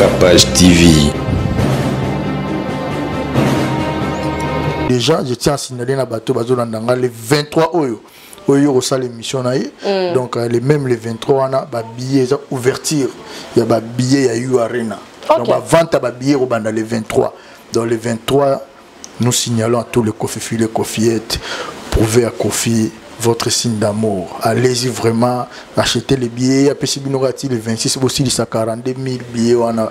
Capage TV. Déjà, je tiens à signaler na bateau bazolanda nga le 23 oyo oyo kosala émission na ye. Donc les mêmes le 23 wana ba billets eza ouverture ya ba billets ya U Arena. Donc ba vente ya ba billets kobanda le 23. Donc le 23 nous signalons à tous les Kofifi, les Kofiettes, prouvez à Kofi votre signe d'amour. Allez-y vraiment, achetez les billets. Apesi bino kati le 26 bosilisa 42 000 billets wana.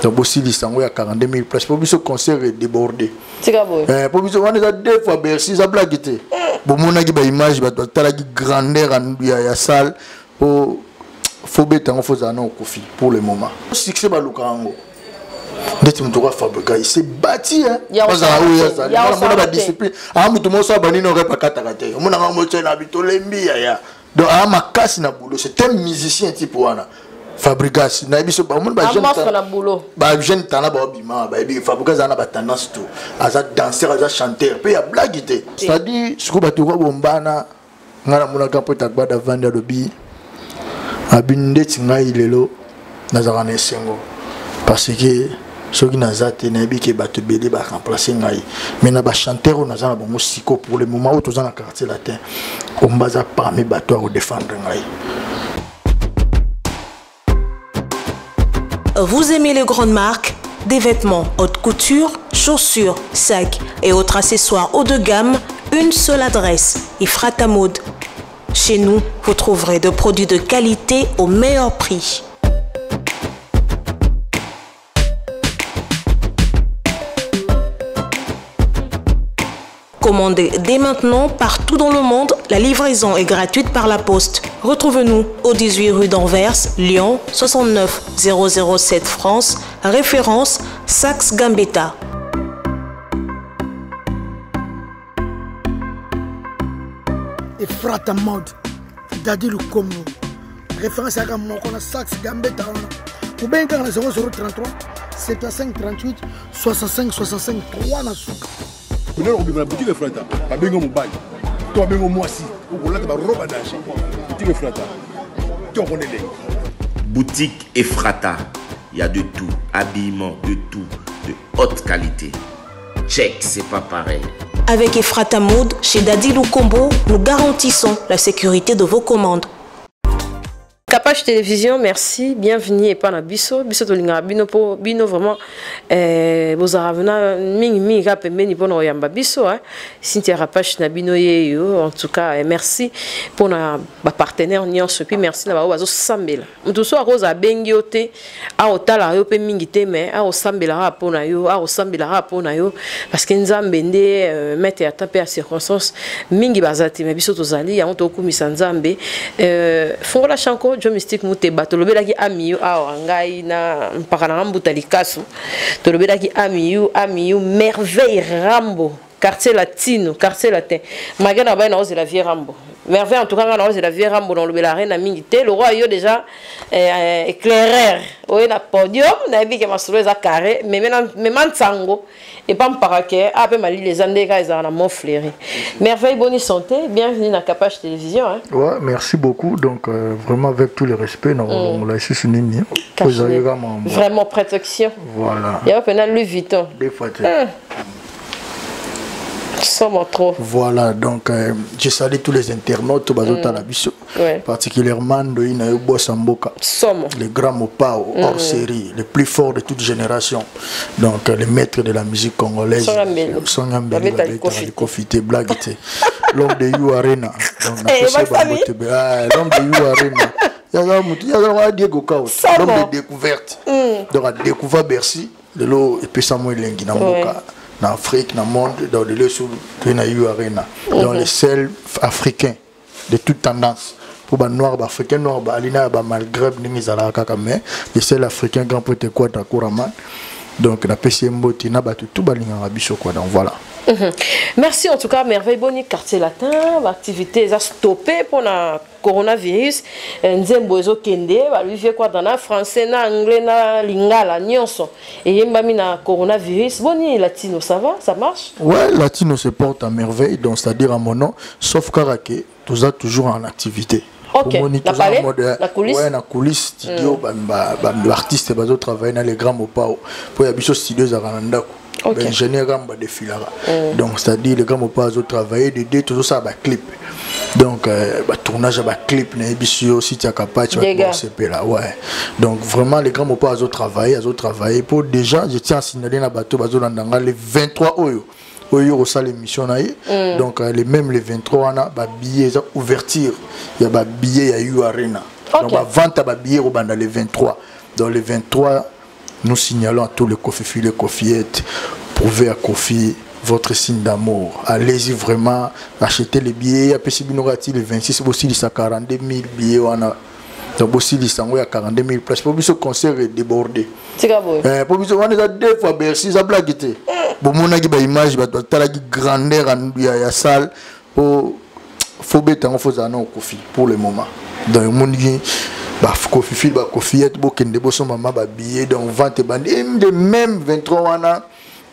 Donc bosilisa yango ya 42 000 places. Po biso concert est débordé. Tika boye. Po biso wana eza deux fois Bercy, eza blague te. Bomonaki ba image bato batalaki grandeur ya salle po faut beta yango, faut zala na Kofi pour le moment. Succès baluka yango. Ndeti moto oyo afabrika, il s'est bâti, hein. Ya Bazala osala oyo te. azali. Ya Mwana mona osala ba te. discipline. Ah, moto moko abandi na rep akataka te. Omonaka moto na bitolembi, ya, ya. Donc, ah, makasi na boulot. C'est un musicien type wana. Fabregas, na biso, ba, omoni ba Un jeune monstre talent. na boulot. Ba jeune talent ba obima, ba yebi, Fabregas aza na ba tendance tout. Aza danseur, aza chanteur. Pe ya blague te. C'est-à-dire, siko bato kwa bombana, nga na monaka mpo ete Agbada avandi alobi, abi ndeti ngai lelo nazalaka na esengo parce que soki naza te nayebi ke bato ebele ba remplacer ngai, mais na ba chanteur oyo naza na bango siko pour le moment oyo toza na quartier latin, Omba aza parmi bato ya kodefendre ngai. Vous aimez les grandes marques, des vêtements haute couture, chaussures, sacs et autres accessoires haut de gamme, une seule adresse, Ifrata Mode. Chez nous, vous trouverez des produits de qualité au meilleur prix. Commandez dès maintenant partout dans le monde. La livraison est gratuite par la poste. Retrouvez-nous au 18 rue d'Anvers, Lyon, 69 007 France, référence Saxe Gambetta. Efrata Mode, Dadi Lukomo, référence à moko na Saxe Gambetta wana. Ou bien quand zéro zéro trente-trois, 75 38, 65 65 3 na suka. Kuna kobima na boutique Efrata, babengo mobali, to babengo mwasi, okolata ba robe à danger. Boutique Efrata, to konele. Boutique Efrata, il y a de tout, habillement, de tout, de haute qualité. Check, c'est pas pareil. Avec Efrata Mode, chez Dadi Lukombo, nous garantissons la sécurité de vos commandes. Capage Télévision, merci, bienvenue et pas na biso, biso tolinga bino po bino vraiment bozara vena mingi mingi ka pembeni pona oyamba biso, hein. Cynthia Rapache na bino yeyo, en tout cas merci pour na ba partenaire nyonso, puis merci na ba bazo sambela. Mutu so akoza bengi yo te, a otala yo pe mingi te, mais a osambela ra pona yo, a osambela ra pona yo, parce que Nzambe nde maître ya tape ya circonstance mingi bazati, mais biso tozali yango tokumisa Nzambe. Fongola Chanko, Joe Mystique Muteba, tolobelaki amiyu awa ngai na mpaka na mbuta likasu. Tolobelaki amiyu, amiyu Merveille Rambo, quartier latino, quartier latin. Malgré na baina la vie Rambo. Merveille en tout cas na la vie Rambo dans lobela reine mingi te, le roi yo déjà éclaireur. Oye na podium, na yebi ke masolo eza carré, mais maintenant mais mansango et pas mpaka ke a pe mali les andeka eza na mont fleuri. Merveille bonne santé, bienvenue na Capage Télévision, hein. Ouais, merci beaucoup. Donc vraiment avec tout le respect, na on l'a su nini. Caché. Vous avez vraiment Vraiment protection. Voilà. Il y a pas Louis Vuitton. Des fois, tu Sommes trop. Voilà, donc je salue tous les internautes, bazota la biso. Particulièrement Ndoyi na yo Boss Mboka. Somo. Le grand Mopao, hors série, le plus fort de toute génération. Donc le maître de la musique congolaise. Songa Mbelo. Songa Mbelo, Babeta Babeta Likofi. Likofi, te blague te. L'homme de You Arena. Donc, na Eh, pese Maxime. bango te be. Ah, l'homme de You Arena. Yaza mutu, yaza wa Diego Kao. Somo. L'homme de découverte. Donc a découvert Bercy, lelo epesa mo elengi na mboka. En Afrique, dans le monde, dans le sous na U Arena, dans les seuls africains de toute tendance. Pour ba noir, ba africain noir, ba alina, ba Maghreb, ndenge ezalaka kaka, mais les seuls africains grand prêtre quoi Takurama. Donc na pesi mboti na batu tout balingaka biso quoi, donc voilà. Merci en tout cas Merveille Boni, quartier latin, l'activité a stoppé pour la coronavirus. Nzembo ezo kende, ba lui fait quoi dans la français na anglais na lingala nyonso. Et yembami na coronavirus. Boni latino, ça va, ça marche? Ouais, latino se porte à merveille, donc c'est-à-dire à mon nom, sauf Karaké, tout ça toujours en activité. Omoni toza na mode ouais, na coulisse studio. Baartiste bazotravaille na les grands Mopao, mpo ya biso studio ezalaka na ndako. Baingénieur kaka badefilaka. Donc c'est à dire le grand Mopao azotravaille de deux, tozosala baclip, donc batournage ya baclip. Nayebi si yo site ya Kapache, bato ouais. Donc vraiment le grand Mopao azotravaille, azotravaille po déjà je tiens à signaler na bato bazolanda nga, le 23 oyo kosala émission na ye. Donc les mêmes le 23 wana, babillet eza ouverture ya babillet ya U Arena. Donc bavente ya babillet kobanda le 23. Donc le 23, nous signalons à tous les Kofi, les Kofiettes, prouvez à Kofi votre signe d'amour. Allez-y vraiment, achetez les billets. Apesi bino kati le 26, bosilisa 42 000 billets wana. Donc bosilisa yango ya 42 000 places po biso concert débordé. Tika boye. Po biso wana eza deux fois Bercy, eza blague te. Bomonaki baimage, bato batalaki grandeur ya salle. Po fo beta yango, fozala na okofi pour le moment. Donc omoniki bakofi, bakofiete, bokende bosomba ma babillet. Donc vente ebandi de même 23 wana,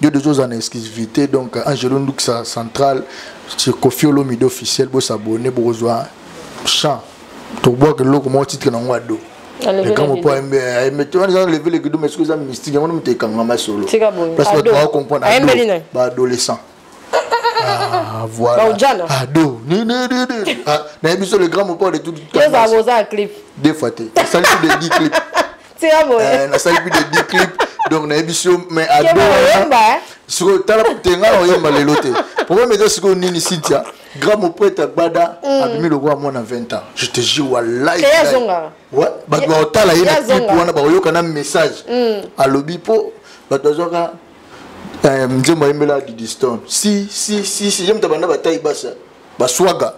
yo déjà oza na exclusivité. Donc Angelo Ndukisa central sur Kofi Olomide officiel, bosabone, bokozwa champ, tobwaka eloko moko, titre nango ado. Le grand Mopao ayembe te wana eza lever le guidon, mais soki eza mystique yango moto ekangama solo. Tika boye. Place bato Ado. bakocomprendre. Ayembeli nani? Baadolescent. Ah, voilà. Baujana. Ado. Ni, ni, ni, ni. Ah, nayebi so le grand Mopao de tout. Yo ozala boza ya clip. Deux fois te, nasali plus de 10 clips. Tika boye. Nasali plus de 10 clips, donc nayebi so, mais ado Keba wana- oyemba, eh? Sikoyo tala te, ngai oyemba lelo te. Problème eza sikoyo nini, Cynthia? Grand moprêtre Agbada abimi lokola mwana 20 ans, je te jure, wallahi. Te ye azongaka. Ouais, bato baotala ye na Ye clip azonga. wana, bakoyoka na message alobi, mpo bato bazwaka nzembo ayembela Didi Stone. Si si si si, ye moto abanda batai basa baswaga.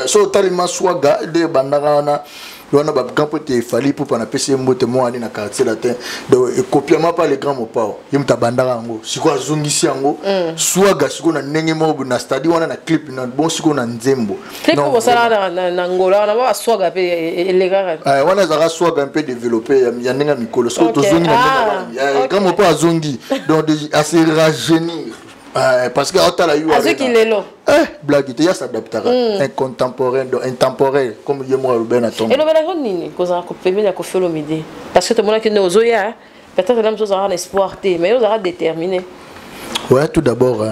So otalima swaga nde ebandaka wana wana, bagrand po ete efali mpo napesi ye mbote moko ani na Quartier Latin. Donc ekopiama pa le grand Mopao, ye moto abandaka yango. Sikoyo azongisi yango swaga sikoyo na ndenge moko boye na stadi wana na clip na bon sikoyo na nzembo. Clip Donc, bosala na Ngola wana, ba baswaga mpe elekaka. Wana ezalaka swaga un peu développé ya ndenge ya mikolo. Soki tozongi na ndenge ya bana, grand Mopao azongi, donc ase rajeunir. Parce que aotala yo Azwiki lelo. Blague te, ya s'adaptaka, un contemporain, donc intemporel comme ye moko alobi na ntongo. Elobelaka nini kozala pembeni ya Kofi Olomide? Parce que tomonaki nde ozoya, peut-être na mosu ozalaka na espoir te, mais ozalaka déterminé. Ouais, tout d'abord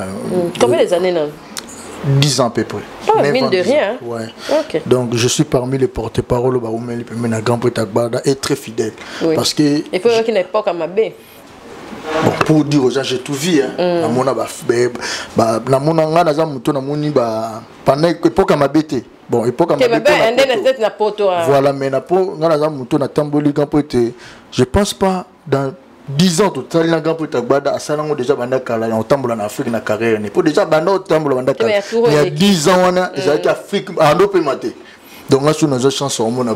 Combien des années nano? 10 ans à peu près. Ah, Neuf mine ans, de 10 rien, ans. hein. Ouais. Donc je suis parmi les porte-parole baumeli pembeni na grand prêtre Agbada et très fidèle. Parce que Et puis oyaki na époque ya mabe. Bon, pour dire aux gens, j'ai tout vu, hein. Namona ba namona, nga naza moto namoni ba pendant époque ya mabe te. Bon, époque ya te mabe mabe mpo na ande na poto. tete na poto, ah. Voilà, mais na po nga naza moto natamboli grand po ete je pense pas dans 10 ans totali na grand po ete Agbada asala yango déjà banda kala na otambola na Afrique na carrière ne po déjà banda otambola banda Te, kala. mais ya tour Mais ya eleki. 10 ans wana ezalaki Afrique ando pema te. Donc nga so nazwa chance omona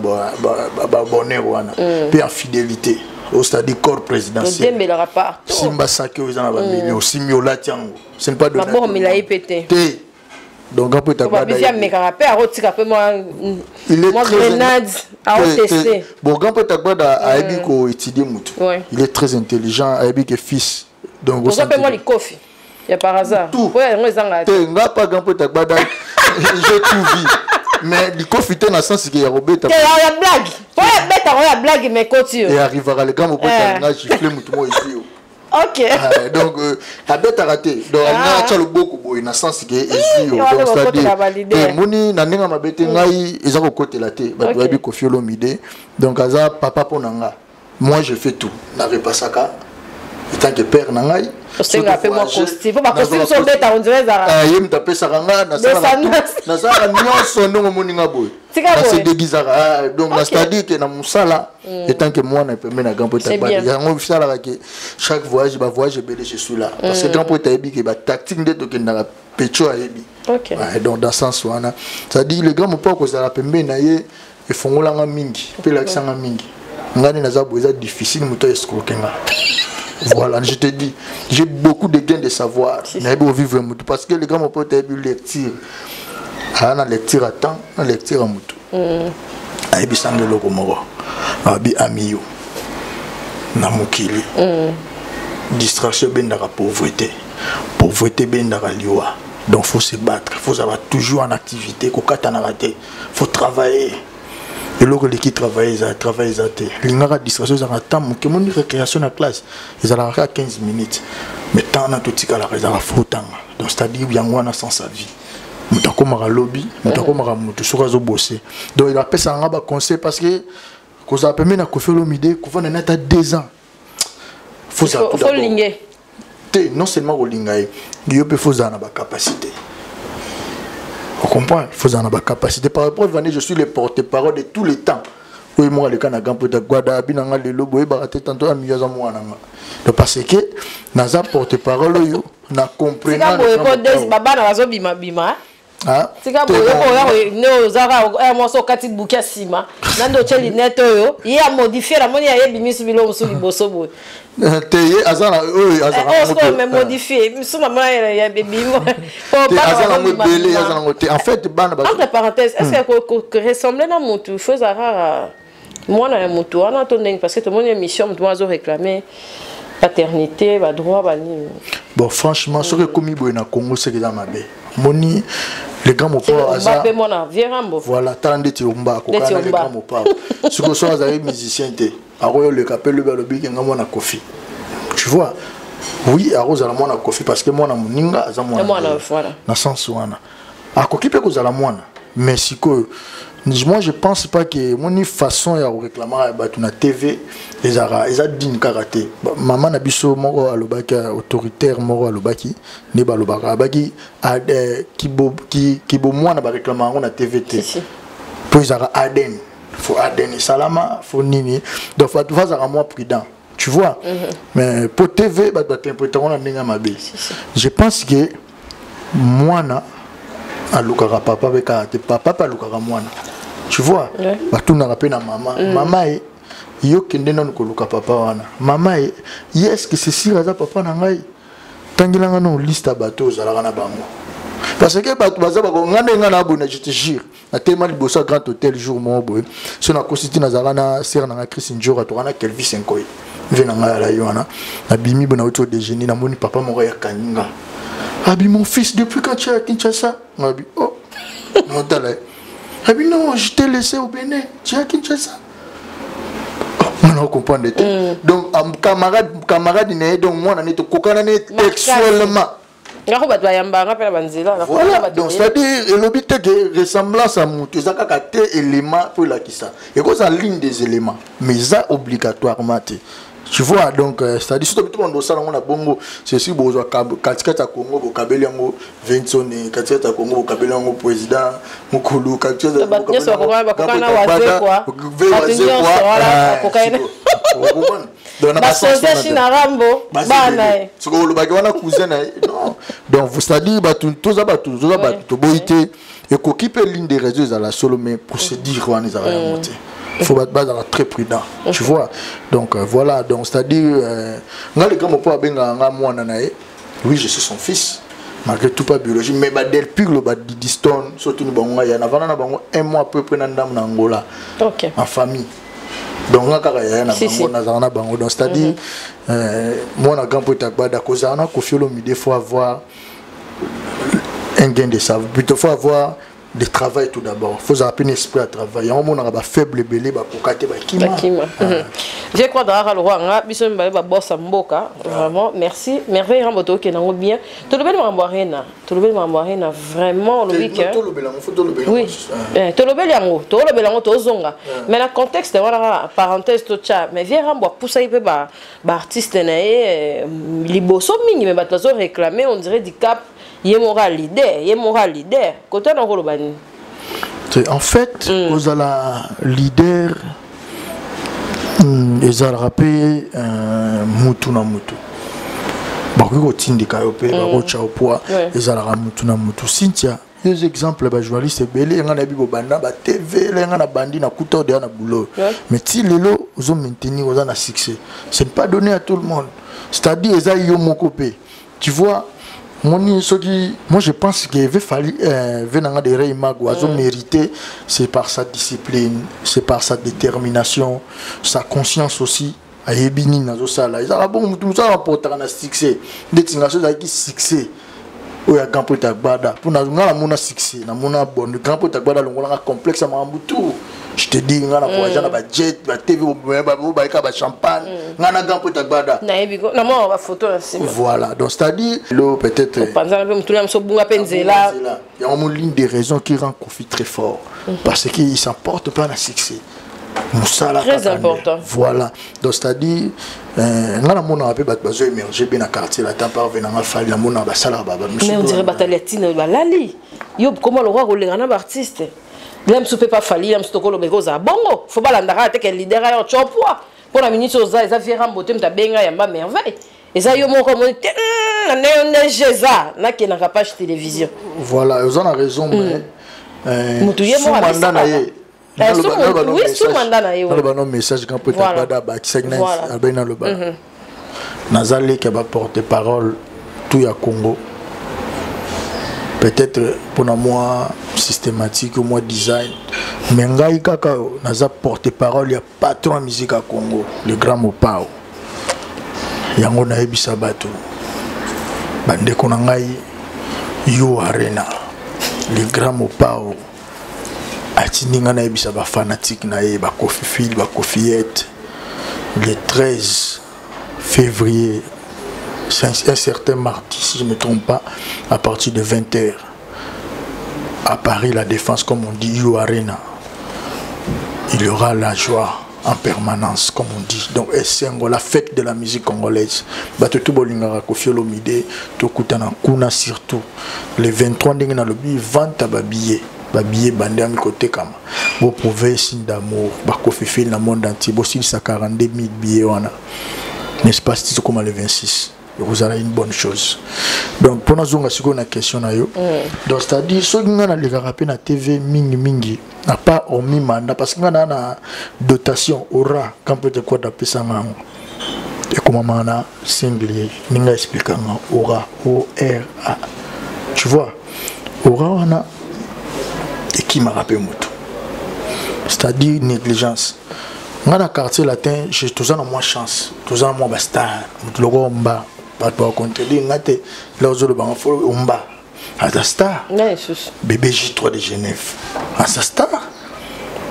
babonheur wana mpe en fidélité au, c'est-à-dire corps présidentiel. Odembelaka partout. Simba saki oyo eza na bamillion, osimbi, olati yango, ce n'est pas donné à Maboko tout le milai monde. mpe te. Te, donc grand po ete Po babisi amekaka mpe akotika mpe mwa il est mwa très grenade aoteste. Bon, grand prêtre Agbada ayebi koétudie mutu. Il est très intelligent, ayebi ke fils, donc oza mpe mwa likofi ya par hasard. Tout. Po yango ezangaka te. Nga pa grand prêtre Agbada, j'ai tout vu, mais likofi te na sens ke ya kobeta. Te, ya blague, po ya betaka ya blague, mais koti yo. E arrivaka le grand prêtre alinga gifle mutu moko ezwi yo. Ah, donc abetaka te, donc alinga atya loboko boye na sens ke ezwi yo. Wana Donc kokotela c'est-à-dire baleader. te, moni na ndenge ya mabe te, ngai eza kokotela te. Bato bayebi Kofi Olomide, donc aza papa mpo na nga. Moi je fais tout, narepasaka en tant que père na ngai. Osengaka mpe mwa costume, po bacostume so obeta, on dirait ezalaka Ye moto apesaka nga, nasalaka tout. Descendance. Nasalaka nyonso ndenge omoni nga boye. Tika boye. Nasedegizaka. Ah, donc na c'est-à-dire ke na mosala etant que mwana pembe na grand C'est pote, bien. yango esalaka ke chaque voyage, bavoyage ebele, je suis là, parce que grand pote ayebi ke batactique nde tokendaka pecho ayebi. Ok. Ouais, donc dans sens wana, c'est-à-dire le grand Mopao, kozala pembeni na ye efongolanga mingi mpe elakisanga mingi. Ngai nde naza boye, eza difficile moto escroke nga. Voilà, je te dis, j'ai beaucoup de gains de savoir, nayebi ovivre motu, parce que le grand Mopao ayebi lecture, aya na lecture à temps, na lecture ya motu. Ayebisanga eloko moko, abi ami yo na mokili, distraction ebendaka pauvreté, pauvreté ebendaka liwa. Donc faut se battre, faut avoir toujours en activité, kokatanaka te, faut travailler. Eloko eleki travail eza travail eza te. Lingaka distraction ezalaka temps moke. Moni récréation na classe ezalaka kaka 15 minutes, mais temps wana totikalaka ezalaka fo tanga. Donc c'est-à-dire yango wana sans sa vie, moto akomaka lobi, moto akomaka moto soki azobose. Donc il apesaka nga baconseil parce que kozala pembeni na Koffi Olomide, kovanda na ata 2 ans, faut zala tout d'abord te. Non seulement kolinga ye, yo mpe faut ozala na bacapacité. Ocomprendre, faut ozala na bacapacité. Par rapport vane, je suis le porte-parole de tous les temps oyo moko aleka na grand prêtre Gwada abi na nga lelo boyebaka te tanto amiyo aza mwana nga. Donc parce que naza porte-parole oyo na comprendre babana bazobimabima. Tika boye, oya nde ozaka mwasi okati buki ya nsima na nde otye linete oyo ye amodifie, namoni ayebi misu biloko mosusu liboso boye. Te, ye aza na oyo. Azalaka modifie misu namona ya bebimo. Aza nango ebele, aza nango te. En fait bana Entre parenthèse, est ce que ressemble na motu, faut eza kaka mwana ya motu wana to ndenge? Parce que tomoni émission, motu moko azo réclamer paternité, badroit, banini. Bon, franchement, soki ekomi boye na Congo, seke eza mabe. Moni le grand Mopao aza mpe mwana vieux Rambo. Voilà, tala ndeti Omba akokana na le grand Mopao. Sikoyo soki azali musicien te, akoyo oleka mpe lobi alobi kenga mwana Koffi, tu vois. Oui, akozala mwana Koffi parce que mwana moninga aza mwana na sens wana, akoki mpe kozala mwana. Mais sikoyo moi je pense pas que moni façon ya koréclamer ya bato na TV ezalaka eza digne kaka te. Mama na biso moko alobaki, autoritaire moko alobaki nde balobaka, alobaki kibomwana baréclamer yango na TV te, mpo ezalaka ADN, faut ADN esalama, faut nini. Donc bato bazalaka mwa prudent, tu vois. Mais po TV bato bainterpréter yango na ndenge ya mabe. Je pense que mwana alukaka papa mpe kaka te, papa mpe alukaka mwana, tu vois. Batunaka mpe na mama. Mama ye, yo kende nanu koluka papa wana. Mama ye ye, est ce que c'est sûr aza papa na ngai? Tangelanga no liste ya bato ozalaka na bango, parce que bato baza bako nga nde nga na boye. Je te jure, natema liboso ya Grand Hôtel jour moko boye, so nakosi ti nazalaka na sere na nga Chris Njora, toka na Kelvis Nkoi mve na ngai alai wana. Nabimi boye, nauti odéjeuner, namoni papa moko yakangi nga, abi: "Mon fils, depuis quand tu es à Kinshasa?" Ngabi: "Oh." Notala ye, abi: "Non, je t'ai laissé au Bénin, tu es à Kinshasa." Mwana ocomprendre te. Donc camarade na ye, donc mwana ne tokokana ne textuellement. Ngako bato bayambanga mpe na banzela. Voilà, donc c'est-à-dire elobi te ke ressemblance ya motu eza kaka te élément mpo elakisa, ekozala l'une des éléments, mais eza obligatoirement te, tu vois. Donc c'est-à-dire soki tobi tobanda osala yango na bongo, ceci bozwa katikati ya Congo, bokabeli yango Vensone, katikati ya Congo bokabeli yango président mokulu. Bato nyonso bakokana na Wazekwa, bato nyonso wana bakokana basosia China Rambo bana ye. Soki olobaki wana cousin na ye, non. Donc c'est-à-dire bato toza, bato toza, bato toboyi te, ekoki mpe ligne de réseau ezala solo, mais procédure wana ezala yango te. Faut bazala très prudent, tu vois. Donc voilà, donc c'est-à-dire nga le grand Mopo abengaka nga mwana na ye. Oui, je suis son fils malgré tout, pas biologique, mais badelpiglo, badidistone, surtout ni bango ngai ya navanda na bango un mois à peu près na ndambo na Angola en famille. Donc nga kaka yaya na bango, nazala na bango. Donc c'est-à-dire mwana grand pote Agbada kozala na Koffi Olomide, faut avoir un gain de savoir, plutôt faut avoir de travail tout d'abord, faut avoir un esprit à travail. Yango monaka bafaible ebele bakoka te, bakima. Bakima. Je crois dans le roi nga biso mibale babosa mboka. Vraiment merci Merveille Rambo, tokende yango bien. Tolobeli makambo Arena, tolobeli makambo Arena, vraiment olobi ke Tolobela yango, faut tolobela. Oui, tolobeli yango, tolobela yango, tozonga. Mais na contexte wana kaka parenthèse totya, mais vieux Rambo apusaki mpe baartiste na ye liboso mingi, mais bato bazo réclamer, on dirait Dicap ye moko a leader, ye moko a leader kote wana, koloba nini? En fait, kozala leader ezalaka mpe mutu na mutu bakoki kotindika yo mpe bakotya yo poids. Ezalaka mutu na mutu. Cynthia, yo eza exemple, bajournaliste ebele nga nayebi bobanda batv, nga na bandi na kuta odeya na boulot, mais ti lelo ozo maintenir, oza na succès. Ce n'est pas donné à tout le monde. C'est-à-dire eza yo moko mpe, tu vois. Moni soki moi je pense que ve Fally, ve nanga de Rey Mago azo mérité, c'est par sa discipline, c'est par sa détermination, sa conscience aussi. Ayebi nini azosala. Ezalaka bongo, motu mosu arapportaka na succès ndeti nga. So ezalaki succès oyo ya grand pote Agbada, mpona nga namona succès, namona bon grand pote Agbada alongolanga complexe ya makambo tout. Je te dis, nga na voyage na ba jet, ba TV, ba ba champagne, nga na grand pote agbada. Nayebi ko namona bafoto na nsima. Voilà, donc c'est-à-dire lo peut-être panzana mpe motuna moso obunga mpe nzela. Il y a l'une des raisons qui rend Kofi très fort, parce qu'il s'emporte pas na succès. Mosala Très kaka nde. Important. Voilà, donc c'est-à-dire nga namonaka mpe bato bazo émerge mpe na quartier latin par venanga Fali, namonaka basalaka Mais on dirait batali ya ntina balali yo koma lokwa kolenga na baartiste la mosusu mpe pafali la mosusu tokoloba ekozala bongo fo balandaka te ke leader ayo tyo poids mpo na minute oza eza vie Rambo te, moto abenga yamba merveille eza yo moko omoni te na ndenge nde eza nakendaka page télévision. Voilà, oza na raison, mais Mutu ye moko sous mandat na ye. Oui, sous mandat na ye, ouais. Naloba no message grand pote bada bakisaki na abai, naloba naza leki ya baporte parole tout ya Congo, peut-être mpona mwa systématique ou mwa design, mais ngai kaka naza porte parole ya patron ya musique ya Congo, le grand Mopao. Yango nayebisa bato, bandeko na ngai, yo arena le grand Mopao atindi ngai nayebisa bafanatike na ye, bakofifile, bakofiyete, le 13 février, c'est un certain mardi si je ne me trompe pas, à partir de 20h à Paris La Défense, comme on dit, U Arena, il y aura la joie en permanence, comme on dit. Donc esengo, la fête de la musique congolaise. Bato tout bolingaka Koffi Olomide, tokutana kuna, surtout le 23 ndenge nalobi, vente ya babillet, babillet bandami kotekama. Boprouve signe d'amour bakofifile na monde entier, bosilisa 42 000 billets wana, n'est-ce pas? Ti tokóma le 26, ekozala une bonne chose. Donc mpo nazonga sikoyo na question na yo, donc c'est-à-dire soki ngai nalekaka mpe na TV mingimingi, à part hormis mandat, parce que ngai naa na dotation ora quand peut être quoi apesanga yango, ekomamaka na singulier ndenge expliquanga ora, ora, tu vois, ora wana ekimaka mpe moto, c'est-à-dire négligence. Nga na Quartier Latin, toza na mwa chance, toza na mwa bastar. Moto loko Omba, bato bakontredire nga te la ozolobanga fo Omba aza star. Na lisusu. Bébé J3 de Genève aza star.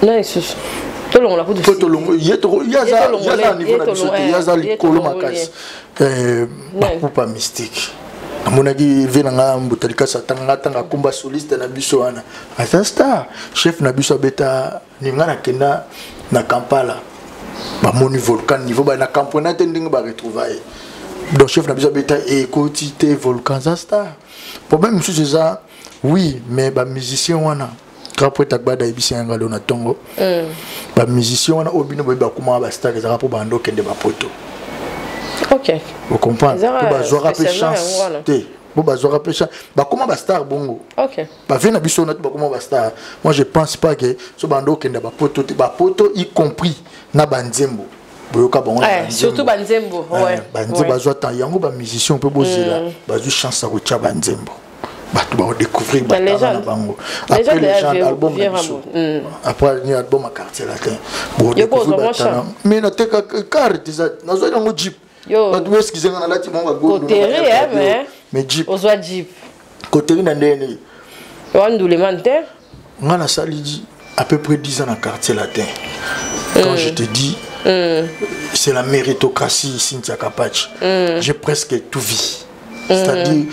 Na lisusu tolongola kutu. Po tolongo ye ye aza na niveau na biso te, ye aza likolo makasi. Bapupa mystique, namonaki ve na nga mbuta likasi, atanga nga atanga akomba soliste na biso wana, aza star. Chef na biso abeta ninga, nakenda na Kampala, bamoni Volcan niveau ba na campona te ndenge baretrouva ye. Donc chef na biso abeta ekoti te, Volcan aza star. Problème mosusu eza, oui, mais bamusicien wana, grand poète Agbada ayebisi yanga lelo na ntongo, bamusicien wana oyo bino boyebi bakomaka bastar, ezalaka mpo bando okende bapoto. Ocomprendre? Ezalaka mpo bazwaka mpe spécialement chance yango wana. Te, mpo bazwaka mpe chance, bakoma bastar bongo. Bave na biso wana te, bakoma bastar. Moi je pense pas que so bando okende bapoto te, bapoto y compris na banzembo boyoka bango na banzembo. Surtout banzembo, ouais. Banzembo bazwa temps yango, bamusicien mpe bozela bazwi chance ya kotia banzembo, bato bakodécouvrir batala na légende. bango. Légende Après ya légende, album na vieux biso. Rambo. Après ni album ya Quartier Latin, Yo bodécouvrir kozwa mwa batala. chance. Mais nateka car eza nazwaki yango jeep. Yo. Bato boexcuse nga, nalati bango bagondo. Koteri, eh, mais Mais jeep. Ozwa jeep. Koteri na ndenge nini? Wanduleman te. Nga nasali à peu près 10 ans na Quartier Latin. Quand je te dis, c'est la méritocratie, Cynthia Kapachi. J'ai presque tout vu, c'est-à-dire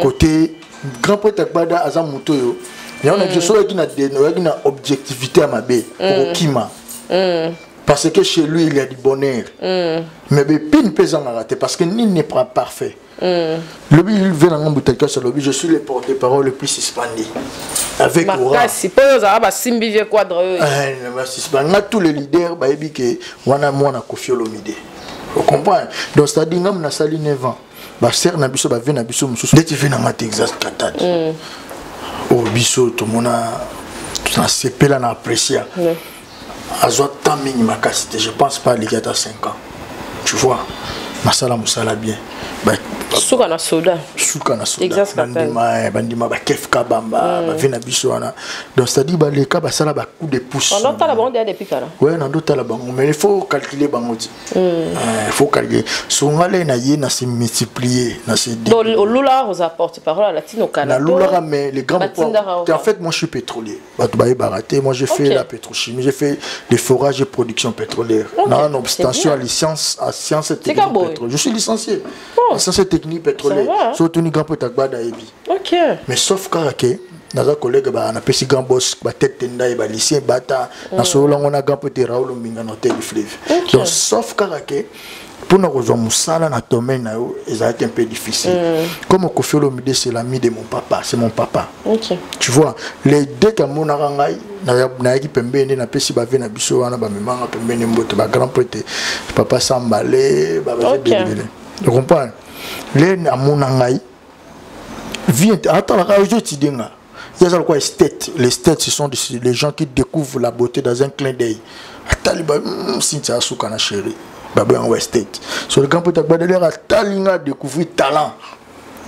côté grand prêtre Agbada aza moto oyo yango na biso, soki oyaki na objectivité ya mabe, okokima, parce que chez lui il y a du bonheur, mais bepine mpe ezangaka te, parce que nul n'est pas parfait. Lobi ve nanga mbutakasi alobi: «Je suis le porte-parole le plus suspendu avec aura.» Makasi mpo oyo ozalaka basimbi vie cadre oyo. Nga tous les leaders bayebi ke wana mwana Kofi Olomide, ocomprendre? Donc c'est à dire nga nasali 9 ans, basere na biso, bave na biso mosusu ndeti ve nanga Texas Katadi oyo biso tomona, nasepela na apprécia, azwa temps mingi makasi te, je pense pas aleki ata 5 ans, tu vois. Nasala mosala bien. Suka na soda. Suka na soda. Bandima, eh, bandima ba kef kabamba, ba vie na biso wana. Donc c'est-à-dire baleka basala ba coup de pouce. On tala bango déjà depuis kala. Ouais, na ndo tala bango, mais il faut calculer bango ti. Il faut calculer. Songale na ye na se multiplier, na se Donc olula oza porte-parole à latino kala. Na lula mais les grands en fait moi je suis pétrolier. Bato bayebaka te, moi j'ai fait la pétrochimie, j'ai fait les forages et production pétrolière. Na na obtention à licence à sciences et techniques pétrolières. Je suis licencié. Oh. En sciences et techniques pétrolières. So tuni grand pote agbada yebi. Mais sauf kaka ke naza collègue ba napesi grand boss ba tête tenda ye ba lycée bata nasolola ngo na grand pote Raoul Mbinga na hôtel du Fleuve. Donc sauf kaka ke mpona kozwa mosala na domaine na yo ezalaki un peu difficile. Comme Koffi Olomide, c'est l'ami de mon papa, c'est mon papa. Tu vois, les deux kamonaka ngai nayaki pembeni, napesi bave na biso wana, bamemanga pembeni mbote ba grand prêtre papa Sambale babebele. Tu comprends, le amona ngai vie atalaka ozo étudie nga, ye aza lokola esthète. Les esthètes, ce sont les gens qui découvrent la beauté dans un clin d'œil. Atali ba Cynthia asuka na chéri, baboyango esthète. So le grand prêtre Agbadalere atali nga, découvrir talent,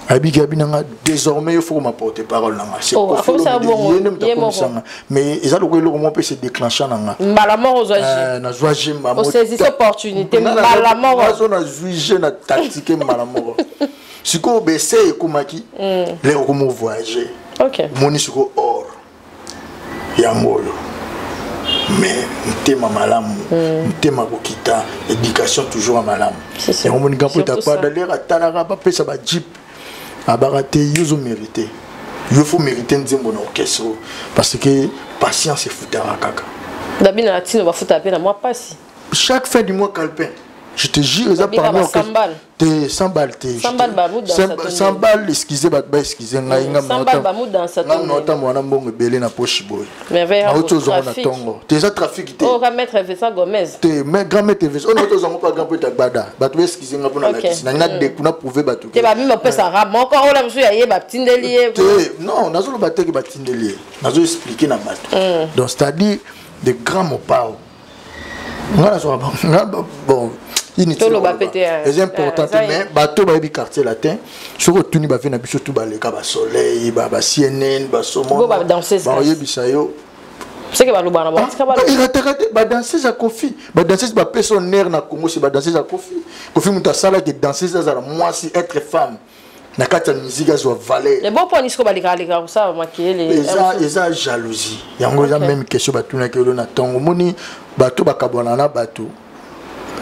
ayebiki abi nanga désormais il faut ma porte parole nanga. C'est Oh, akomisa bongo, ye nde moto ye moko. akomisanga, mais eza lokola eloko moko mpe se déclencha na nga. Mbala moko ozwa G. Nazwa G mbala moko. Osaisisse opportunité mbala moko. Nazo nazwi G na tactique mbala moko. Sikoyo bese ekomaki lere okoma voyager, omoni sikoyo or yango oyo, mais motema malamu, motema kokita, éducation toujours ya malamu. C'est ça. Yango moni gampo Surtout ça. etapada lere atalaka bapesa bajeep, abaka te, yo ozomérite, yo faut mérite nzembo na orchestre oyo, parce que patience efutaka kaka. Dabi na latino bafuta mpe na mwa pasi. Chaque fin du mois, calepin, je te jure, eza Babika parmi ba orchestre 100 balles. Te 100 balles te. 100 balles bamudansa to 100 balles, excusez bato, ba excuse ngai nga. 100 balles bamudansa to Nga naotambola na mbongo ebele na poche boye. Merveille. Nauti ozongo na Trafic. ntongo te, eza trafic te. Oyo ka maître Vincent Gomez. Te, mais grand maître Vincent oyo nauti ozongo mpa grand prêtre Agbada, bato ba excuse nga mpona lakisi nangi na prouve bato. Te, bami bapesaka moko oyo la mosusu ya ye batindeli ye. Te, non, nazoloba te ke batindeli ye, nazo expliquer na bato. Donc c'est à dire de grand mopao nga nazwaka nga bon inutile. Toloba Koloba. pe te, hein. Eza important te. Eza Mais bato bayebi Quartier Latin, soki otuni bave na biso tu baleka basoleil, ba CNN, Bo ba danseuse kasi. baoyebisa yo. Seke balobaka na bango, tika baloba. Erataka te, badanseuse ya Kofi, badanseuse bapesa honneur na Congo, se badanseuse ya Kofi. Kofi moto asalaki danseuse azala mwasi, être femme na kati ya musique azwa valeur. Le bon mpo anisiko balekaka kosala makeyele. Eza jalousie yango eza. Même question batunaki olo na ntongo, omoni bato bakabwana na bato,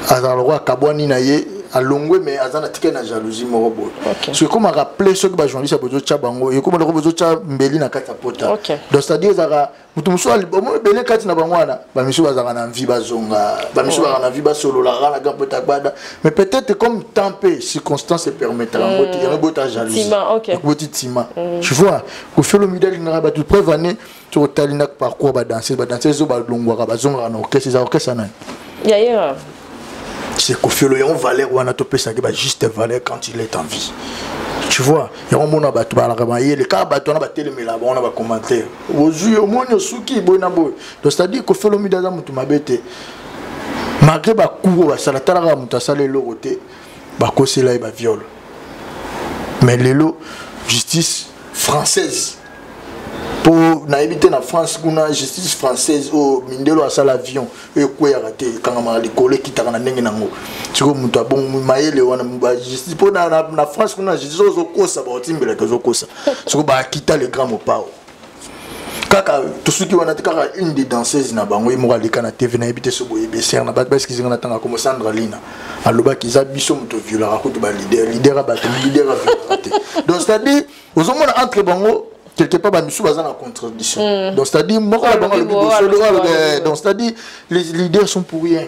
azala lokola akabwani na ye, alongwe, mais aza na tikali na jalousie moko boye. So ekomaka ple soki bajournaliste bozotya bango, ekoma loko bozotya mbeli na kati ya pota. Donc c'est à dire ezalaka moto mosusu omoni ebele kati na bango wana, bamisusu bazalaka na envie bazonga, bamisusu bazalaka na envie basololaka na grand pota Agbada, mais peut-être comme temps mpe circonstance epermettra yango te, yango ebota jalousie. Tima, ok. Ekoboti ntima. Tu vois, Kofi Olomide alingaka bato. Preuve ane soki otali na parcours badanseuse, badanseuse oyo balongwaka bazongaka na orchestre, eza orchestre nani? Ya ye. C'est Kofi Olo. Yango valeur wana topesaki ba juste valeur quand il est en vie. Tu vois, yango mona bato balaka mayele kaka bato wana batelemela bango na bacommentaire, ozwi omoni osuki boye na boye. Donc c'est à dire Kofi Olomide aza moto mabe te, malgré bacour oyo basala. Talaka moto asala eloko te, bakosela ye baviole, mais lelo justice française, mpo nayebi te na France kuna, justice française oyo mindelo asala avion oyo ekweyaka te, ekangamaka likolo, ekitaka na ndenge nango. Sikoyo moto abongo mayele wana, bajustice mpo na France kuna, justice oyo ozokosa, baotimbelaka ozokosa. Sikoyo baakita le grand Mopao kaka tosuki wana te. Kaka une des danseuses na bango, ye moko aleka na TV, nayebi te so boyebi ser na bato baeskizinga na ntanga komo, Sandra Lina, alobaki eza biso moto violaka kutu baleader, leader ya bato, leader aviolaka te. Donc c'est à dire ozomona entre bango quelque part bamisu baza na contradiction. Donc c'est à dire moko na bango alobi bosolo, donc c'est à dire les leaders sont pour rien.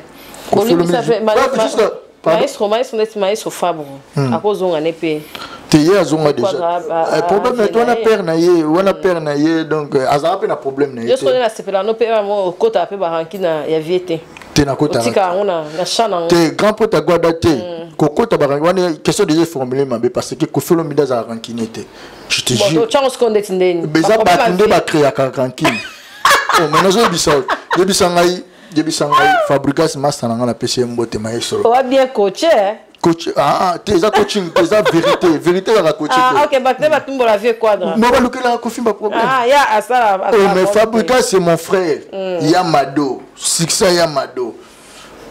Maestro, maestro neti maestro Fabre akozonga ne mpe. Te, ye azonga déjà. Problème wana père na ye, wana père na ye, donc azala mpe na problème na ye. Yo soki nasepela no mpe okota mpe baranki ya vie te. Te, nakota. Otika yango na champ nango. Te, grand pote Agwada te, kokota baranki wana, question déjà formulé mabe, parce que Kofi Olomide azala rancune te, je te jure. Otyango sikoyo ndeti ndeni. Eza bato nde bacréaka rancune. Oh, mais nazoyebisa, yebisa ngai, yebisa ngai, Fabrigas, master na ngai, napesi ye mbote, maestro. Owa bien coaché. Coach, ah, ah, te eza coaching te, eza vérité, vérité kaka coaching. Ah, ok, bato nde batumbola vieux Quadra. Mais balukelaka Kofi ba problème. Ah, ya asala. Oh, mais Fabrigas, c'est mon frère. Ya Mado, succès ya Mado.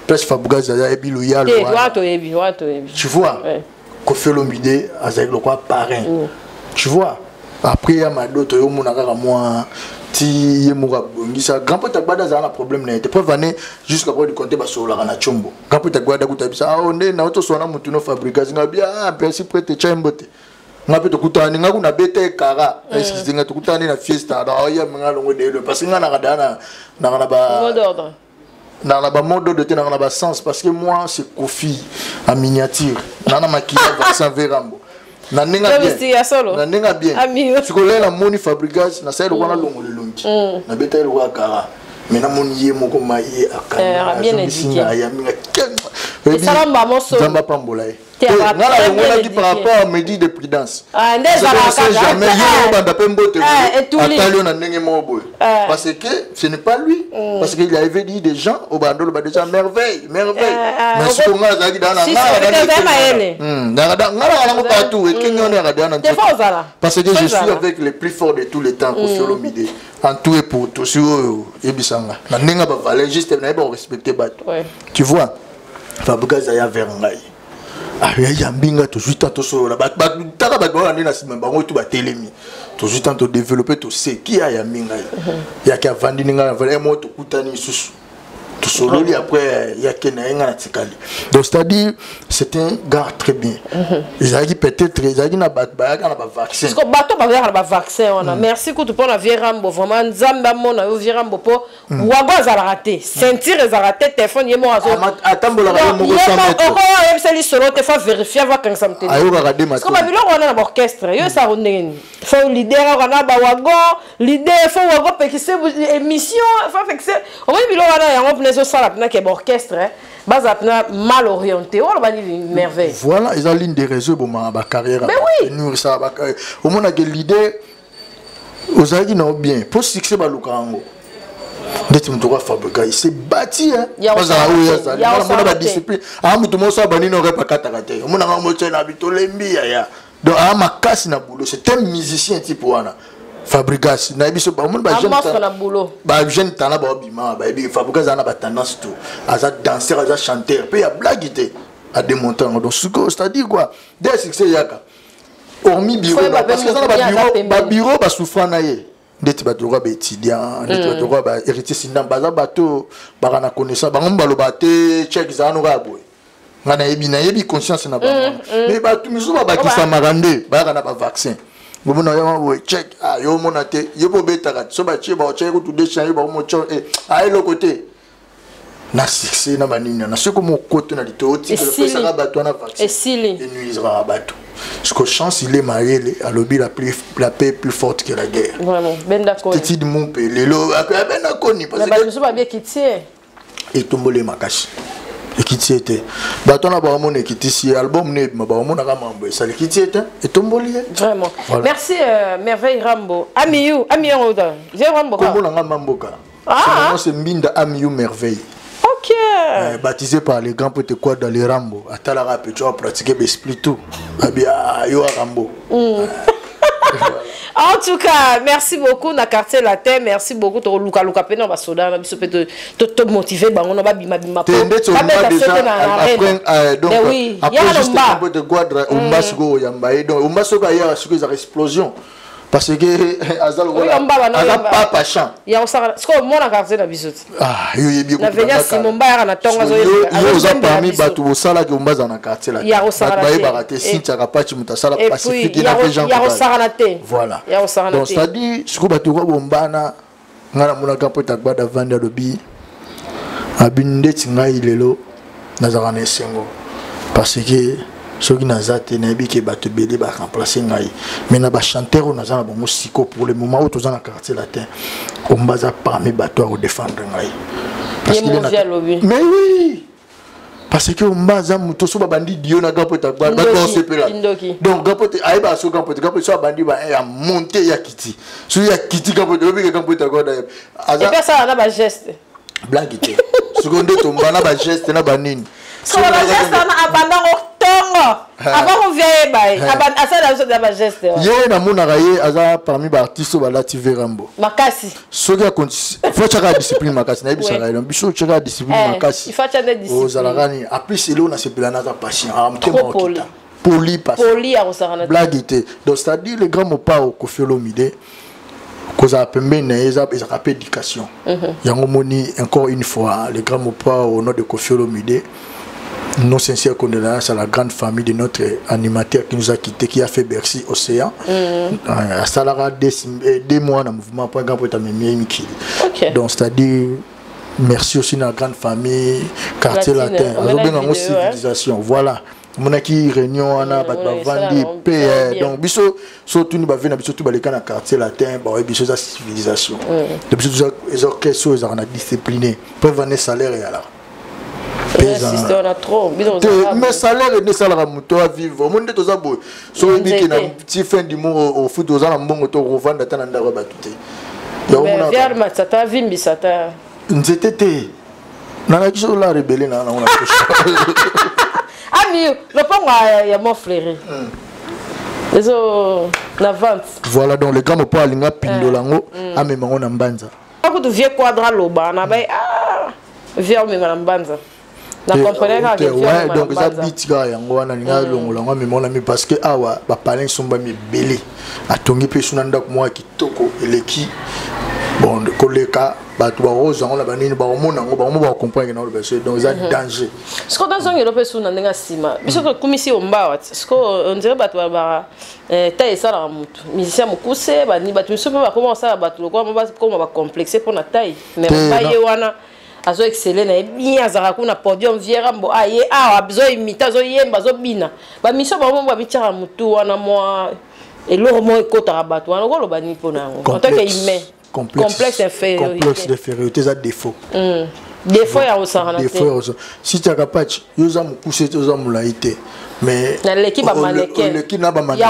Place Fabrigas ayebi loyal. Te, wana toyebi, wana toyebi. Tu vois? Ouais. Kofi Olomide azalaki lokola parrain. Tu vois? Après ya Mado toyomona kaka mwa ti ye moko abongisa grand pote Agbada azala na problème na ye te. Preuve année jusqu'à preuve du compte basololaka na Tshombo. Grand pote Agbada kuta bisa ah nde na otosola na mutu no Fabrigas nga bia ah merci prêtre Tshombo te. Nga mpe tokutani nga kuna beta ekara. Excuse nga tokutani na fiesta na oya nga longo de le parce que nga na kada na na na ba mot d'ordre. Na ba mot d'ordre te, na ba sens parce que moi c'est Kofi en miniature. Na na makila vaccin Verambo. Na ndenge bien. Na ndenge bien. Sikoyo na moni Fabrigas na sala lokwana longo lelongi. Na beta lokwa kara. Mais na moni ye moko ma ye akana. Bien éduqué. Ya minga. Esala mba moso. Nzamba pambola ye. Nga na longolaki par rapport à mesure de prudence. Ah, nde ezalaka kaka. Jamais yo obanda mpe mbote atali yo na ndenge moko boye. Parce que ce n'est pas lui. Parce qu'il avait dit des gens au bandolo ba déjà merveille, merveille. Mais siko nga azalaki daa na nga nga nga nango partout ekenge wana yaka daa na parce que je suis avec les plus forts de tous les temps Koffi Olomide. En tout et pour tout si oyo yebisanga na ndenge ba valeur juste na yeba respecter bato. Tu vois? Fabrigas aya vers ngai. Ah, ya mbinga tozwi temps tosolola taka bato baola nde na nsima bango tu batelemi tozwi temps todéveloppe toseki aya mbinga ye yaki avandi ninga na valeur moko tokutani lisusu tosololi après yake na ye nga na tikali. Donc c'est-à-dire c'est un gars très bien. Ezalaki peut-être ezalaki na bato bayaka na bavaccin. Parce que bato bayaka na bavaccin wana. Merci kutu mpona vieux Rambo, vraiment Nzambe amona yo vieux Rambo po wago azalaka te, ceinture ezalaka te, téléphone ye moko azo atambolaka ye moko 100 mètres. Oko oyebisa lisolo te, faut vérifier avant akangisa motema. Ayokaka de Parce que babiloko wana na baorchestre yo esaka ndenge nini? Faut leader aka na bawagon, leader faut wago pekise émission, faut pekise omoni biloko wana yango mpena ezosala mpena ke baorchestre bazala mpena mal orienté. Oyo oloba nini, Merveille? Voilà, eza ligne de réseau ebomaka bacarrière. Mais oui. Nourrisaka bacarrière. Omonaka leader ozalaki na bien po succès baluka yango ndeti moto oka fabrika il s'est bâti hein. Bazala oyo azali mona badiscipline aa moto moko abanini orep akataka te omonaka moto na bitolembi yaya. Donc aa makasi na boulot, c'est un musicien type wana Fabrigas nayebi so omoni bajeune tana baobima bayebi Fabrigas aza na batendance tout, aza danseur, aza chanteur mpe ya blague te, adémonte yango. Donc sikoyo c'est-à-dire quoi, dès succès eyaka hormis bureau, parce que eza na babureau basouffrant na ye ndeti bato lokola baétudiant, ndeti bato lokola bahéritier sindam, baza bato baka na connaissance bango baloba te check ezala noka ya boye. Nga nayebi conscience na bango, mais bato misusu babakisamaka nde bayaka na bavaccin omona yo boye check ah yo omona te yo mpo obetaka so batie baotie kutu de champ yo bakomotio ah eloko te na succès na banini na soki mokoto na lito otikela opesaka bato wana vaccin enuisera bato. Parce que chance il est mayele alobi la plus la paix plus forte que la guerre. Vraiment benda koni titi mumpe lelo benda koni parce que bato ba bien kitie etomboli makasi ekiti ete bato wana baomona ekitisi ye album ne ebima baomonaka mambo esali ekiti ete etomboli ye. Vraiment. Voilà. Merci Merveille Rambo Amiyu Amiyu Oda J'ai Rambo. Kombo na nga Mamboka. Ah. C'est Mbinda Amiyu Merveille. Ok. Baptisé par les grands potes quoi dans les Rambo. Atalara pe tu vas pratiquer l'esprit tout. Abia yo Rambo. En tout cas, merci beaucoup na quartier latin, merci beaucoup to luka luka pe na basoda na biso pe to to motiver bango na ba bima bima po. Ba déjà après donc après juste un peu de Guadra umba siko yamba et donc umba soko ya siko za explosion. Parce que aza lokola aza papa champ. Ya osaka siko mona quartier na biso. Ah yo yebi ko. Na venya Simon ba ya na tonga zo yo oza parmi bato bosala ke ombaza na quartier la. Ya osaka na. Ba ba te Cynthia Kapachi mutasala Pacifique na Jean. Ya osaka na te. Voilà. Ya osaka na te. Donc c'est-à-dire siko bato ko bombana ngana mona ka pota gbada vanda lobi abindeti ngai lelo nazaka na esengo parce que soki naza te nayebi ke bato ebele ba remplacer ngai mais na ba chanteur oyo naza na bango siko pour le moment oyo toza na quartier latin ombaza parmi bato ya kodefendre ngai. Parce qu'il est mais oui parce que ombaza moto so babandi dio na gapo ta bato basepela donc gapo te ayeba so gapo te gapo so abandi ba ya monter ya kiti so ya kiti gapo te oyebi ke gapo ta goda aza et puis ça na ba geste blague te sikoyo nde tomba na ba geste na ba nini so ba geste na abandango. Avant Kofi ayeba ye, asala biso na bageste. Ye namonaka ye aza parmi baartiste oyo balati verambo makasi. Soki fo tiaka discipline makasi, nayebisaka ye biso tiaka discipline makasi, ozalaka nini. En plus eloko nasepela, naza patient, motema okita, poli. Poli ya kosakana. Blague te. Donc c'est à dire, le grand Mopao Kofi Olomide, kozala pembeni na ye ezalaka mpe éducation. Yango moni, encore une fois, le grand Mopao, au nom de Kofi Olomide, nos sincères condoléances à la grande famille de notre animateur qui nous a quitté, qui a fait Bercy Océan. Asalaka 2 mois dans le mouvement pour grand pour mikili. Donc c'est-à-dire, merci aussi à la grande famille Quartier Latin. Azobenga yango civilisation. Voilà. Monaki réunion wana, bato bavandi mpe. Donc biso so tuni bave na biso tu baleka na Quartier Latin, baoyebi biso eza civilisation. Donc biso eza orchestre oyo ezalaka na discipline. Mpo vane salaire eyalaka, mais salaire nde esalaka moto avivre. Omoni nde toza boye, so oyebi ke na ti fin du mois ofuti, oza na mbongo to okovanda ata na ndako ya bato te. Nzete te, nalaki so la rebele na nango na. Ami, lopango ya Mont Fleury ezo na vente. Voilà, donc le grand Mopo alinga pindola yango, amema yango na Mbanza. Kutu vieux Quadra aloba na bai, ah, vieux omema na Mbanza, na comprendre kaka. Ouais, donc eza bit kaka yango wana, alinga alongola yango, amema wana mi, parce que awa bapalin esombami ebele. Atongi mpe so na ndako moko ya kitoko eleki bon koleka bato bakozwa yango na banini, bakomona yango, bango bakocomprendre na oloba. Donc eza danger. Siko tozongela mpe su na ndenge ya nsima, biso tokumisi ombawa ti siko ondire bato balobaka ta esalaka motu musicien mokuse bani, bato misusu mpe bakoma kosala bato lokola mo bakoma bacomplexe mpo na taille, mais baye wana azo excelle na ye bien, azalaka kuna podium, vieux Rambo aye awa, azoimite, azoyemba, azobina. Bamission bango bamitiaka motu wana, mwa eloko moko ekotaka bato wana. Okoloba nini mpona yango en tant que humain? Complexe infériorité. Complexe d'infériorité eza défaut. Défaut ya kosangana te. Si tiaka pache, yo oza mokuse te, oza molai te, mais naleki bamannequin. Oleki na bamannequin,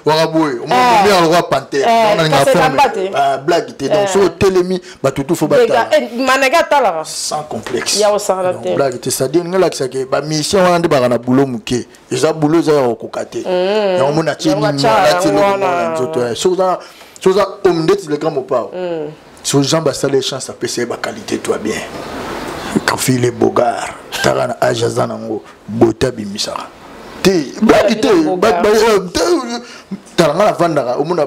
waka boye, omomi alokwa panthère, blague te. Donc so otelemi, bato tu fo batala, mannequin atalaka. Sans complexe. Ya kosangana te. Blague te. C'est-à-dire nga lakisaka bamusicien wana nde baka na boulot moke, eza boulot, eza ya kokoka te. Yango mona atie nini, alati eloko moko na nzoto. Soki oza homme ndeti le grand Mopao, so Jean basala chance, apesa ye baqualité, toi bien Kofi le bogar, taka na age aza nango, bote abimisaka te, blague te. Tala nga navandaka, omona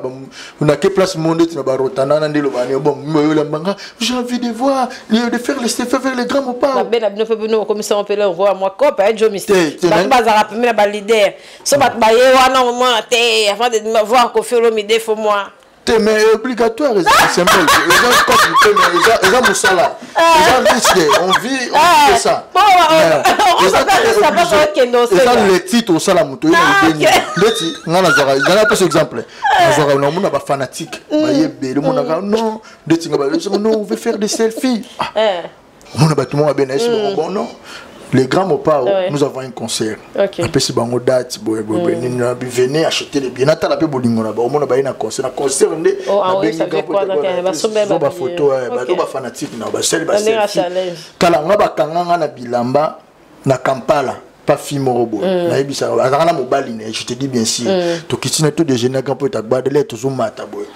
nake place mo ndeti na barotanda na nde elobani bon, oyolambanga, j'ai envie de voir, de faire le faire vers le grand Mopao. Babe na bino mpe, bino okomisa mpe le roi mwa cope aye jo mystique, bato bazalaka pembe na baleader, so bato baye wana, omona te, avant de voir Kofi Olomide, faut moi. Te, mais obligatoire, eza simple, eza cope te, mais eza mosala, eza risque, on vit, on vit ça. Eza le titre osala moto oyo na ideni ndeti nga nazwaka, ezala apesa exemple, nazwaka namona bafanatique bayebele, omonaka non, ndeti nga ba non, on veut faire des selfies, omona bato moko abe na ye bango, bon non, les grands Mopao, nous avons un concert, apesi bango date boye boye boye nini, venez acheter les billets, natala mpe bolingo na bango, omona baye na concert, na concert nde bafoto, bato bafanatique na basali baselfie. Tala nga, bakanga nga na bilamba na Kampala, pa fille moko boye nayebisaka, azalaka na mobali na ye, je te dis bien sûr, tokiti na to déjeuner, grand po etagbadele, tozomata boye,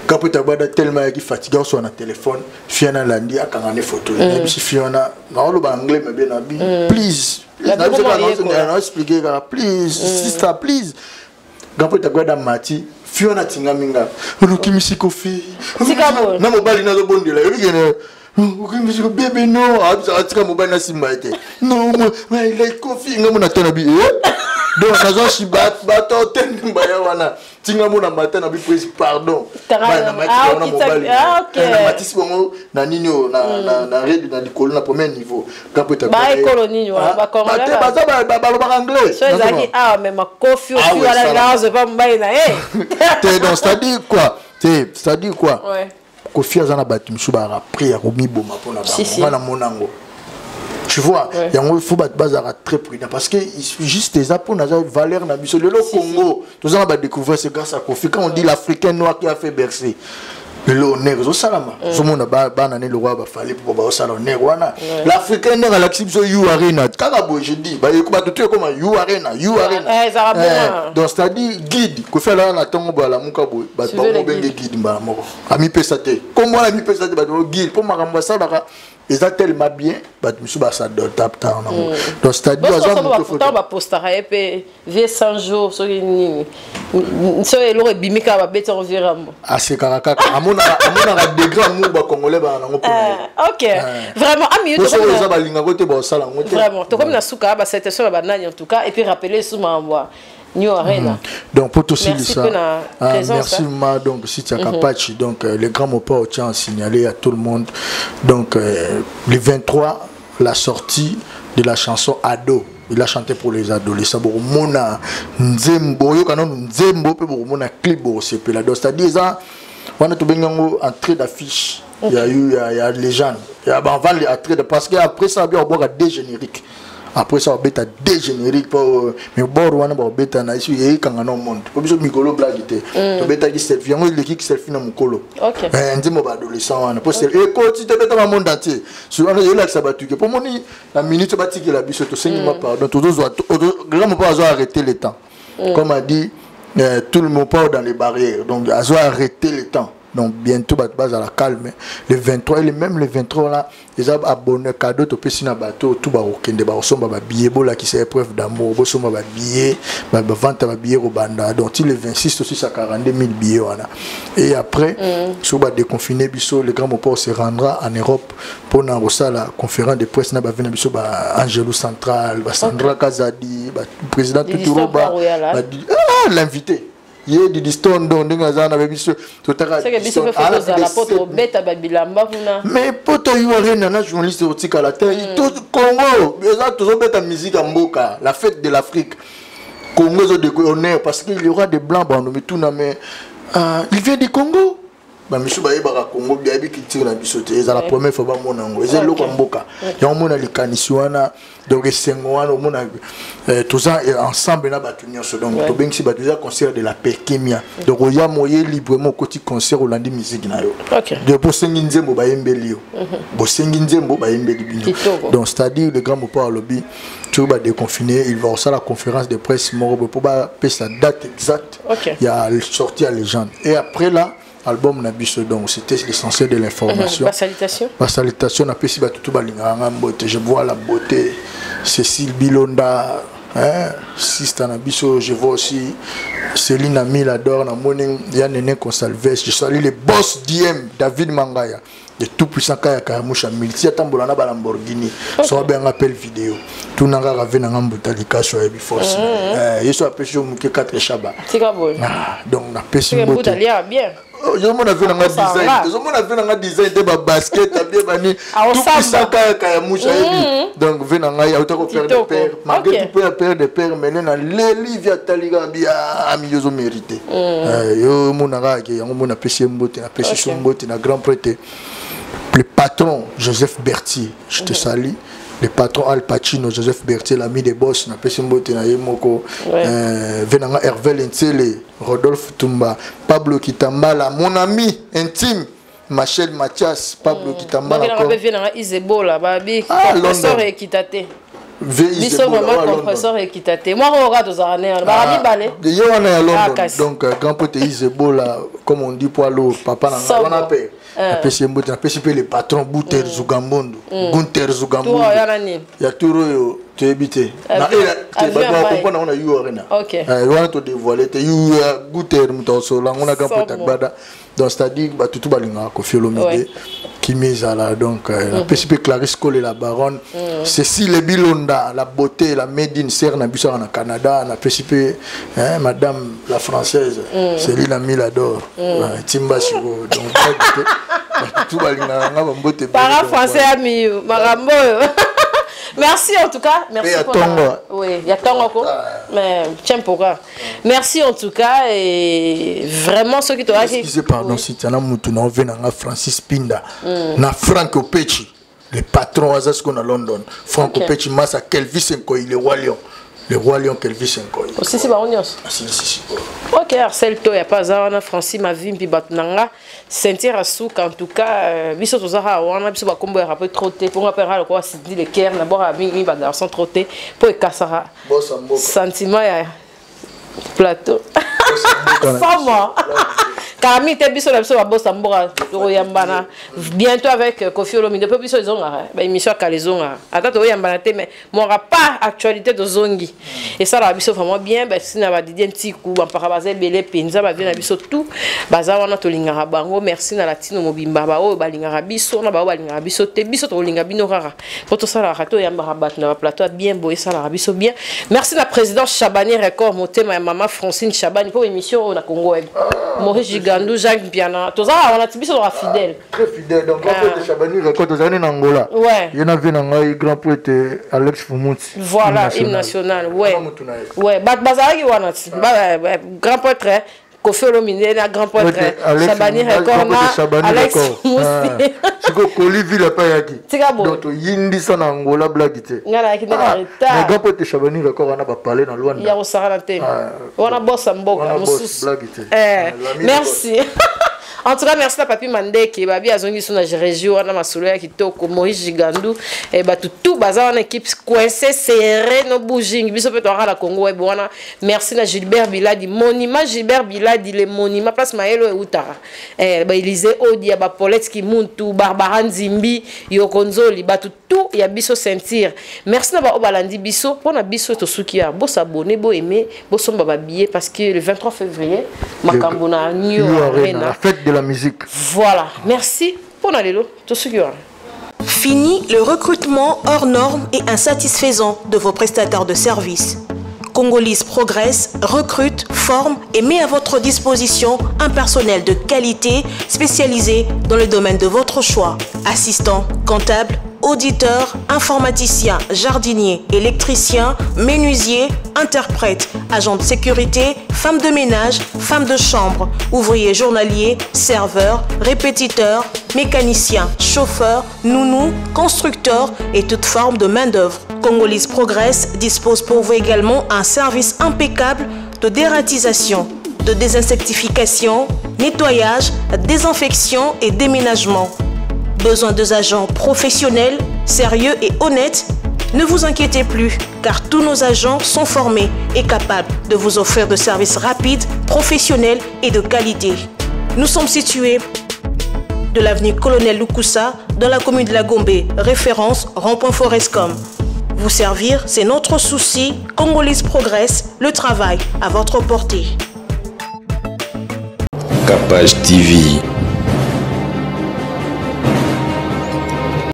grand po etagbada tellement ayaki fatigué, osoa na téléphone, fille wana alandi, akanga ne photo. Nayebisi fille wana, naoloba anglais mabe, nabi please, naexplique kaka, please sister, please. Grand po etagbada mati, fille wana atingami nga, olokimisi Kofi na mobali, nazobondela yobikene, okimisi bebe, no, atika mobali na nsima ye te, non, like Kofi, nga mona te na bi. Donc nazwa bato te baya wana, tinga mona matin na bi prise, pardon, na mobali namatisi bango na nini oyo na redi na likolo na premier niveau. Baekolo nini wana? Baza balobaka anglais. Ezalaki awa, mais makofi ofi wana nazopa mobali na ye. Te, donc c'est-à-dire quoi, te, c'est-à-dire quoi, Kofi aza na bato mosusu bazalaka prêt ya komiboma mpona bango, nga namona yango, tu vois. Yango il faut bato bazalaka très prudent, parce que juste eza mpona aza valeur na biso lelo. Congo toza na badécouvrir, c'est grâce à Kofi. Quand on dit l'Africain noir qui a fait Bercy, Lelo honneur ezosalama, ozomona bana ne lokola bafali mpo baosala honneur wana. L'Africain ndenge alakisi biso U Arena kaka boye, je dis bato to ekoma U Arena, U Arena. Donc c'est à dire guide Kofi alala na ntongo boye, alamuka boye, bato bakobenge guide mbala moko, amipesa te kombo wana, amipesa te, bato guide mpo makambo asalaka eza tellement bien, bato mosusu basadopta nango. Donc c'est à dire aza moto bapostaka ye mpe vie 100 jours, soki nini, soki eloko ebimi kaka, babeti yango vie Rambo. Asekaka kaka, amonaka degré amour bacongolais bana nango mpona ye. Ok, vraiment ami. Soki eza balingako te, baosala yango te. Vraiment, tokomi na suka. Basalutation na banani en tout cas, et puis rappeler su makambo New Arena. Donc pour tout ça, ah, merci ma donc si tu as Kapachi, donc le grand Mopao tient à signaler à tout le monde, donc le 23, la sortie de la chanson Ado. Il a chanté pour les adolescents. Bomona nzembo, yoka nanu nzembo pe bomona clip, bosepela. Donc c'est-à-dire ça wana tobengi yango entrée d'affiche. Il y a eu il y a légende, il y a ben, avant entrée de, parce que après ça bien obwaka deux génériques, après ça obeta deux génériques po mais bor wana baobeta na ici eyekanga na monde po biso mikolo blague te, tobetaki selfie, yango eleki selfie na mokolo. Nzembo baadolescent wana po ekoti te, beta monde entier wana, eyelakisa bato ke po moni na minute batikela biso, tosengi ma pardon, tozozwa grand Mopao azo arrêter le temps, comme a dit tout le Mopao dans les barrières, donc azo arrêter le temps. Donc bientôt bato bazala calme, le 23 et même le 23 là eza abonné cadeau topesi na bato tu bakokende bakosomba babillet, bolakisa épreuve d'amour, bosomba babillet, bavente ya babillet kobanda donc ti le 26 tosisa 42 000 billets wana. Et après soki badéconfine biso, le grand Mopao se rendra en Europe mpona kosala conférence de presse na bavi na biso, ba Angelo Central, basandra Kazadi, président Tuturoba, l'invité ye Didi Stone. Donc ndenge aza na biso totaka bilamba kuna. Mais po toyiwa rena na journaliste otikala te. Congo eza, tozobeta musique ya mboka, la fête de l'Afrique. Congo ezodeko honneur parce qu'il y aura des blancs bando mituna, mais il vient du Congo. Bamisu bayebaka Congo, bayebi culture na biso te, eza la première fois bamona yango, eza eloko ya mboka yango. Omona likanisi wana, donc esengo wana omona toza ensemble na bato nyonso. Donc tobengisi bato, eza concert de la paix, kimia. Donc oya moye librement, okoti concert, olandi musique na yo, donc bosengi nzembo, bayembeli yo, bosengi nzembo, bayembeli bino. Donc c'est à dire le grand Mopao alobi soki badéconfiné, il va osala conférence de presse moko boye mpo bapesa date exacte ya sortie ya légende et après là album na biso. Donc c'était l'essentiel de l'information. Basalutation. Basalutation, napesi bato to balingaka nga mbote. Je vois la beauté Cécile Bilonda, hein, sista na biso. Je vois aussi Céline Amilador, namoni ya Nene Consalves. Je salue le boss DM David Mangaya, le tout puissant Kaya Kayamusha Milti, atambola na balamborghini. So abenga appel vidéo, tuna kaka ve nanga mbuta likaso, ayebi force ye. So apesi yo moke 4 shaba. Tika boye. Donc napesi mbote bien. Ozomona ve nanga design, ozomona ve nanga design te, babasket abie bani, tout puissant Kaya Kayamusha ayebi. Donc ve na ngai auta kopère de père, malgré tout père, père de père, mais na leli vi atali kaka bi ami, yo ozomérite yo, omonaka ke yango mona. Napesi ye mbote, napesi so mbote na grand prêtre, le patron Joseph Berthier, je te salue, le patron Al Pacino, Joseph Berthier, l'ami des boss, napesi mbote na ye moko, ve nanga Hervé Lensele, Rodolphe Tumba, Pablo Kitambala, mon ami intime, Machel Mathias, Pablo Kitambala. Encore. Isebola, babi, compresseur ekita te. Biso vraiment compresseur ekita te. Mwa oka tozala ne wana baka mibale. Ye wana ya London. Donc grand pote Isebola, comme on dit, poids lourd, papa na nga wana pe. Napesi ye mbote, napesi mpe le patron Buter Zugambondo, Gunter Zugambondo. Ya tour oyo toyebi te, bato bakomprendre yango na U Arena wana, todévoile te. Guter moto akosola yango na grand pote Agbada. Donc c'est à dire bato tu balingaka Kofi Olomide, kimi ezala. Donc napesi mpe Clarisse Kole, la baronne, Cécile Bilonda, la beauté, la medine sere na biso na Canada. Napesi mpe madame la française Céline Amilador Timba sikoyo. Donc bato tu balingaka nga, bambote. Para français ami makambo oyo. Merci en tout cas. Merci pour la. Oui, il y a Tongo. Mais tiens pourquoi. Merci en tout cas et vraiment ceux qui t'ont Excusez, pardon, si tu as mutu na na Francis Pinda, na Frank Opechi, le patron aza siko na London. Frank Opechi Massa Kelvis Nkoy, le roi lion. Le roi lion Kelvis Nkoy. Osisi bango nyonso. Asilisi sikoyo. Ok, Arcel Toya mpe aza wana, Francis Mavimpi, bato na nga ceinture ya suka. En tout cas, biso tozaka wana, biso bakombo ya rape trop te, mpo nga mpe lokola Cindy Le Caire na bwaka mingi bagarçon trop te, mpo ekasaka sentiment ya plateau somo kala mingi te. Biso na biso babosa mboka, tokoyambana bientôt avec Koffi Olomide, mpo biso ezongaka baémission ya kala, ezongaka ata tokoyambana te, mais mora pas actualité, tozongi, esalaka biso vraiment bien. Basi na badidie ntiku bampaka baza ebele mpenza, bavie na biso tout baza wana, tolingaka bango. Merci na latino mobimba, baoyo balingaka biso na baoyo balingaka biso te, biso tokolinga bino kaka mpo tosalaka, toyambaka bato na baplateau ya bien boye, esalaka biso bien. Merci na président Chabani Record, motema ya mama Francine Chabani, mpo émission oyo na Congo Web, Maurice Gigandou, Jacques Mpiana, tozalaka wana ti biso toka fidèle. Très fidèle. Donc grand prêtre Chabani Record, tozalani na Angola. Ye na vie na ngai, grand prêtre Alex Fumuti. Voilà, hymne national, ouais ouais, bato bazalaki wana ti grand prêtre Koffi Olomide na grand prêtre Chabani Record na Alex Musi. Sikoyo Koli Ville epai yaki. Tika boye. Donc toyindisa na Angola, blague te. Ngai nayaki nde na retard. Mais grand prêtre Chabani Record wana, bapale na Lwanda. Ya kosakana te wana, bosa mboka mosusu. Blague te. Merci. En tout cas, merci na Papi Mandeke, babi azongi so na région wana, masolo ya kitoko, Maurice Gigandu, eh, bato tout baza wana, équipe coincé serré no bouging, biso mpe toaka na Congo Web wana. Merci na Gilbert Biladi, monument Gilbert Biladi, le monument, place mayelo eutaka. Eh, ba Élysée Odia, ba Paulette Kimuntu, Barbara Nzimbi, Yokonzoli, bato tout ya biso ceinture. Merci na ba oyo balandi biso, mpona biso tosuki ya bosabone, boaime, bosomba babillet, parce que le 23 février, makambo na New Arena, la fête de la musique. Voilà, merci mpona lelo, tosuki wana. Fini le recrutement hors normes et insatisfaisant de vos prestataires de services. Congolese progresse, recrute, forme et met à votre disposition un personnel de qualité spécialisé dans le domaine de votre choix. Assistant, comptable, auditeur, informaticien, jardinier, électricien, menuisier, interprète, agent de sécurité, femme de ménage, femme de chambre, ouvrier journalier, serveur, répétiteur, mécanicien, chauffeur, nounou, constructeur et toute forme de main-d'œuvre. Congolese Progress dispose pour vous également un service impeccable de dératisation, de désinsectification, nettoyage, désinfection et déménagement. Besoin de agents professionnels, sérieux et honnêtes? Ne vous inquiétez plus, car tous nos agents sont formés et capables de vous offrir de services rapides, professionnels et de qualité. Nous sommes situés de l'avenue Colonel Lukusa, dans la commune de la Gombe, référence rond-point Forescom. Vous servir, c'est notre souci. Congolese Progress, le travail à votre portée. Capage TV.